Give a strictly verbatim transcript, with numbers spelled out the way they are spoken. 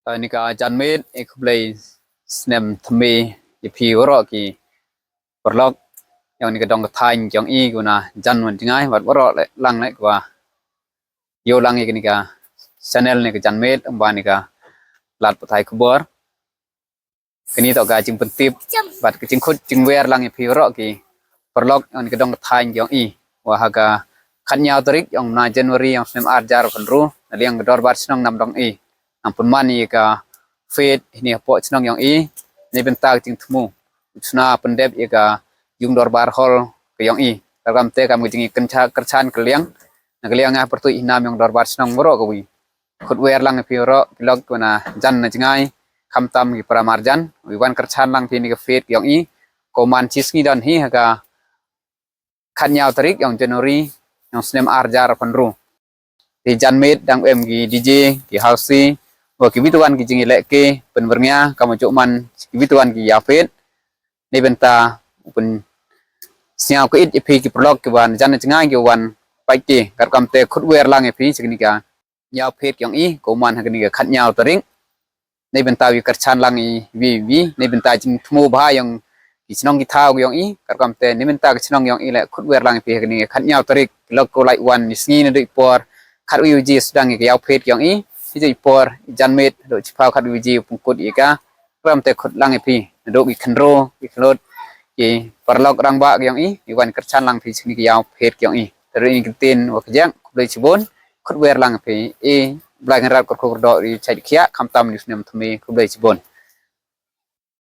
Kane ka janmiet, eh, khublei snem thymme ïa phi waroh ki paralok ïa kane ka dong ka thaiñ ka jong i, kane ka janmiet jngai, bad waroh leh lang leh kaba ïoh lang ïa kane ka channel ne ka janmiet, ym ba ne ka lad pathai khubor. Kane toh ka jingpyntip bad ka jingkhut jingwer lang ïa phi waroh ki paralok ïa kane ka dong ka thaiñ ka jong i, wa ha ka khatñiaw tarik ïa u bnai January ïa u snem ar hajar arphew hynriew, na liang ka dorbar shnong Namdong i, nang pynman ïa ka fete hynne hapoh shnong jong i, ne bynta ka jingthmu u chna pyndep ïa ka ïung dorbar hall ka jong i. Kyrpad te kam ka jingïakyncha kyrchan ka liang, na ka liang nga pyrtuid i nam ïa u dorbar shnong waroh kawi. Khut wer lang ïa phi waroh ki lok ki wa na jan na jngai, khamtam ki para marjan, wi wan kyrchan lang phi ne ka fete ka jong i, ko man chi sngi don hi ha ka khatñiaw tarik ïa u January ïa u snem ar hajar arphew hynriew. Te janmiet dang em ki D J, ki housie, wa kiwi te wan ki jingïalehke pynbyrngia, kam u juh man kiwi te wan ki ïa fete. Ne bynta u pynsngew ka it ïa phi ki paralok ki wan jan na jngai ki wan pait ki, kyrpad te khut wer lang ïa phi sha kane ka ïa fete ka jong i, ko man ha kane ka khatñiaw tarik. Ne bynta wi kyrchan lang i wi wi, ne bynta jingthmu bha ïa ki chnong ki thaw ka jong i, kyrpad te ne bynta ka chnong ka jong i leh khut wer lang ïa phi ha kane ka khatñiaw tarik, lok ko lai wan ni sngi naduh i por khatwi baje sdang ïa ka ïa fete ka jong i, hi ju i por janmiet haduh chiphaw khatwi baje u pynkut ïa ka, kyrpad te khut lang ïa phi naduh ki khynro ki khlot ki paralok rangbah ka jong i, i wan kyrchan lang phi sha kane ka ïa fete ka jong i. Te ruh ïa kane ka ktien wa ka jeng, khublei chibun, khut wer lang ïa phi, i Blai Kynrad kyrkhu kyrdoh ri chait khiah, khamtam ïa u snem thymme, khublei chibun.